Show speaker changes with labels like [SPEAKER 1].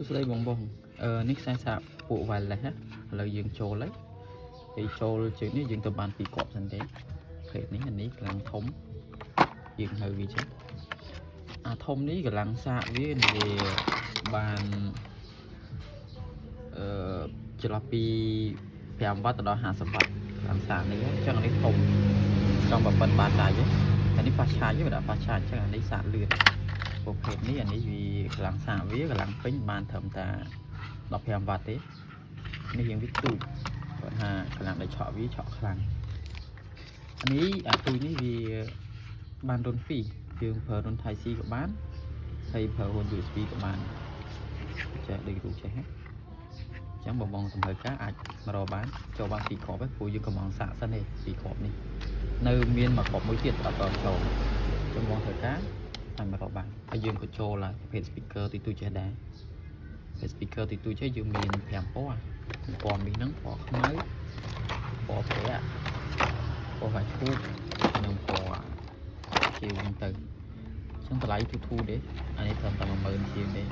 [SPEAKER 1] ស្តីបងបងនេះខ្សែសាកពួក wireless ណាឥឡូវយើងចូលហើយហើយចូលជើងនេះយើងទៅបានពីរគ្រាប់សិនទេភេទនេះអានេះកម្លាំងធំយើងហៅវាចឹងអាធំនេះកម្លាំងសាកវានិយាយបានចន្លោះពី5វ៉ាត់ទៅដល់50វ៉ាត់កម្លាំងសាកនេះអញ្ចឹងអានេះធំចង់ប្រប៉ិនបានដែរទេអានេះ fast charge ទេបើដាក់ fast charge អញ្ចឹងអានេះសាកលឿន ប្រភេទនេះអានេះវាកម្លាំងសាកវាកម្លាំងពេញបានត្រឹមតែ15វ៉ាត់ទេនេះរៀងវាទូចគាត់ថាកម្លាំងដែលឆក់វាឆក់ខ្លាំងអានេះអាទូចនេះវាបានរុន2យើងប្រើរុន Type C ក៏បានហើយប្រើរុន USB ក៏បានចេះដូចរូបចេះហ៎អញ្ចឹងបងបងតម្រូវការអាចមករកបានចូលបានពីរគ្រាប់ឯងព្រោះយើងកំងសាកសិនទេពីរគ្រាប់នេះនៅមានមួយគ្រាប់មួយទៀតអត់តចូលអញ្ចឹងបងត្រូវការ អាចមករកបានហើយយើងក៏ចូលឡើងប្រភេទ speaker ទីទូចចេះដែរប្រភេទ speaker ទីទូចចេះយើងមាន5ពណ៌ពណ៌មាសហ្នឹងពណ៌ខ្មៅពណ៌ប្រាក់ពណ៌ផ្កាឈូកនិងពណ៌ជាវហ្នឹងទៅអញ្ចឹងតម្លៃធូរធូរទេអានេះត្រឹមតែ10000ជាងទេ